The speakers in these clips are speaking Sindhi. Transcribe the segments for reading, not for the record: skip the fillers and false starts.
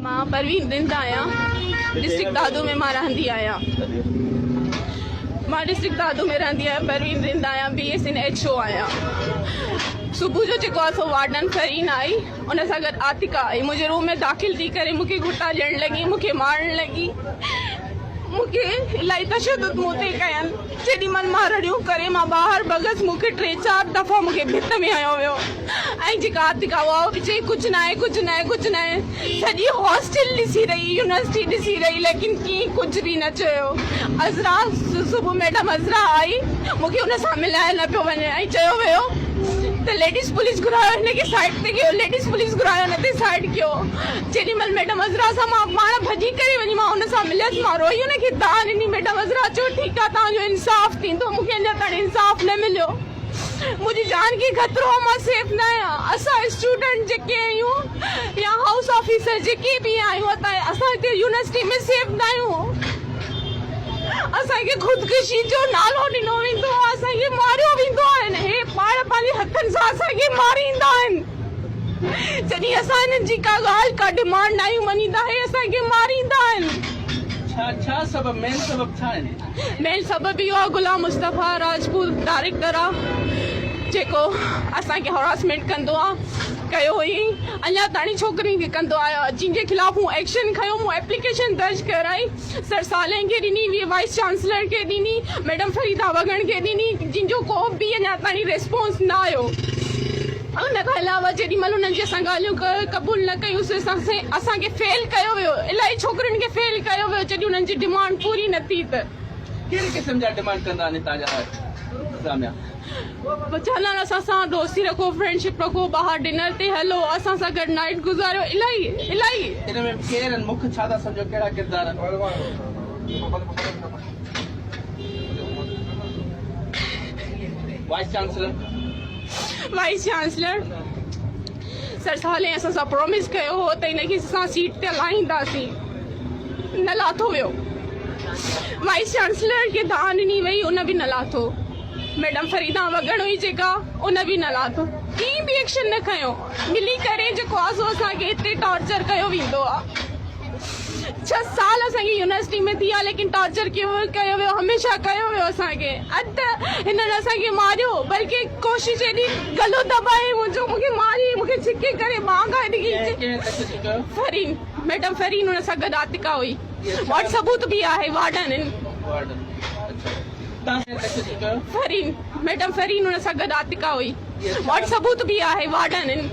مان پروين رند آهيان ڊسٽرڪٽ دادو ۾ مان رهندي آهيان مان ڊسٽرڪٽ دادو ۾ رهندي آهيان پروين رند آهيان B S N H O آهيان صبح جو جيڪو آهي سو وارڊن فرين آئي ان سان گڏ عاتقه آئي منهنجي روم ۾ داخل ٿي ڪري مونکي گهٽا ڏيڻ لڳي مونکي مارڻ لڳي مونکي الاهي تشدد مون تي ڪين جيڏي مھل مان رڙيون ڪري مان ٻاهر ڀڳس مون کي ٽي چار دفعا مون کي ڀت ۾ هنيو ويو ۽ جيڪا عاتقه اها به چئي ڪجهه ناهي ڪجهه ناهي ڪجهه ناهي سڄي هاسٽل ڏسي رهي يونيورسٽي ڏسي رهي ليڪن ڪنهن ڪجهه به نه چيو عذرا صبح ميڊم عذرا آئي مون کي ان سان ملايو نه پيو وڃي ۽ چيو ويو ته ليڊيز پوليس گهرايو هن کي سائيڊ تي ڪيو ليڊيز پوليس گهرايو هن تي سائيڊ ڪيو جيڏي مھل ميڊم عذرا سان مان پاڻ ڀڄي ڪري وڃي مان ان سان مليس مان روئي ان کي دانهن ڏني ميڊم عذرا چيو ٺيڪ آ توهان جو انصاف ٿيندو مون کي اڃا تائين انصاف نه مليو منهنجي جان کي خطرو آ مان سيف نه آهيان اسان اسٽوڊنٽ جيڪي آهيون يا هائوس آفيسر جيڪي به آهيون اسان هتي يونيورسٽي ۾ سيف نه آهيون اسان کي خودڪشي جو نالو ڏنو ويندو آ اسان کي ماريو ويندو آهي هي پاڻ پنهنجي هٿن سان اسان کي ماريندا آهن. جڏهن اسان هنن جي ڪا ڳالهه ڪا ڊمانڊ ناهيون مڃيندا هي اسان کي ماريندا آهن. ڇا ڇا سبب مين سبب ڇا آهن؟ مين سبب اهو آهي غلام مصطفيٰ راجپوت ڊائريڪٽر آهي جيڪو اسان کي هراسمينٽ ڪندو آهي ڪيو هئي اڃا تاڻي ڇوڪرين کي ڪندو آيو آهي جن جي خلاف مون ايڪشن کنيو مون ايپليڪيشن درج ڪرائي سر صالح کي ڏني وائيس چانسلر کي ڏني ميڊم فريده وڳڻ کي ڏني جن جو ڪو به اڃا تائين ريسپانس نه آيو ان کان علاوه جيڏي مهل انهن جي اسان ڳالهيون قبول نه ڪيون سي اسان کي فيل ڪيو ويو الاهي ڇوڪرين کي فيل ڪيو ويو جڏهن انهن جي ڊمانڊ پوري نه ٿي ته ڪهڙي قسم جا ڊمانڊ ڪندا آهن هتان جا انتظاميا؟ چوندا آهن اسان سان دوستي رکو فرينڊشپ رکو ٻاهر ڊنر تي هلو اسان سان گڏ نائيٽ گذاريو الاهي الاهي. ان ۾ ڪير آهن مک ڇا ٿا سمجهو ڪهڙا ڪردار آهن؟ Vice chancellor. Vice chancellor sir Saleh اسان سان پرومس ڪيو هو ته ان کي اسان سيٽ تي لاهينداسين نه لاٿو ويو وائيس چانسلر کي دانهن ڏني وئي ان به نه لاٿو. ميڊم فريده وڳڻ هئي جيڪا ان به نه لاٿو ڪنهن به ايڪشن نه کنيو ملي ڪري جيڪو آ سو اسان کي هتي ٽارچر ڪيو ويندو آ ڇهه سال اسان کي يونيورسٽي ۾ ٿي ويا ليڪن ٽارچر ڪيو ڪيو ويو هميشه ڪيو ويو اسان کي اڄ ته هنن اسان کي ماريو بلڪه ڪوشش ايڏي گلو دٻائي منهنجو مونکي ماري مونکي ڇڪي ڪري ٻانهن کان ايڏي کيچي فرين ميڊم فرين ان سان گڏ عاتقه هئي واٽ ثبوت به آهي وارڊن وارڊن اڇا فرين ميڊم فرين ان سان گڏ عاتقه هئي واٽ ثبوت به آهي وارڊن ان.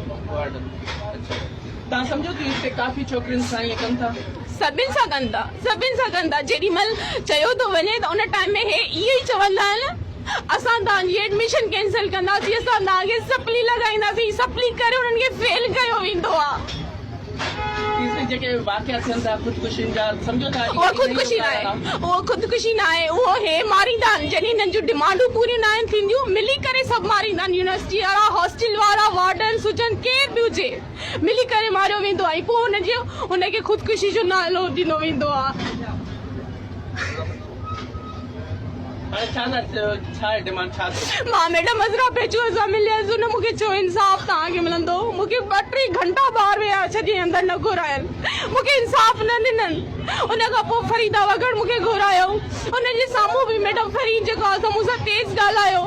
سڀن سان ڪن ٿا سڀن سان ڪن ٿا جيڏي مهل چيو ٿو وڃي ته ان ٽائيم ۾ هي اهي ئي چوندا آهن اسان توهان جي ايڊميشن ڪينسل ڪنداسين اسان توهان کي سپلي لڳائينداسين سپلي ڪري انهن کي فيل ڪيو ويندو آهي. اها خودڪشي ناهي اهو خودڪشي ناهي اهو هي ماريندا آهن جڏهن هنن جون ڊمانڊون پوريون ناهن ٿينديون ملي ڪري سڀ ماريندا آهن يونيورسٽي وارا هاسٽل وارا وارڊنس هجن ڪير به هجي ملي ڪري ماريو ويندو آهي پوء هن جي هن کي خودڪشي جو نالو ڏنو ويندو آهي. مان ميڊم عذرا پيچوهي سان مليس ان مون کي چيو انصاف توهان کي ملندو مون کي ٻه ٽي گهنٽا ٻاهر ويهاري ڇڏيائين اندر نه گهراين مون کي انصاف نه ڏنن ان کان پوء فريده وڳڻ مون کي گهرايو ان جي سامهون به ميڊم فرين جيڪو آهي سو مون سان تيز ڳالهايو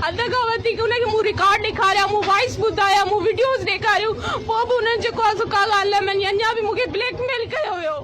حد کان وڌيڪ ان کي مون رڪارڊ ڏيکاريا مون وائس ٻڌايا مون وڊيوز ڏيکاريون پوء به انهن جيڪو آهي سو ڪا ڳالهه نه مڃي اڃا به مون کي بليڪ ميل ڪيو ويو.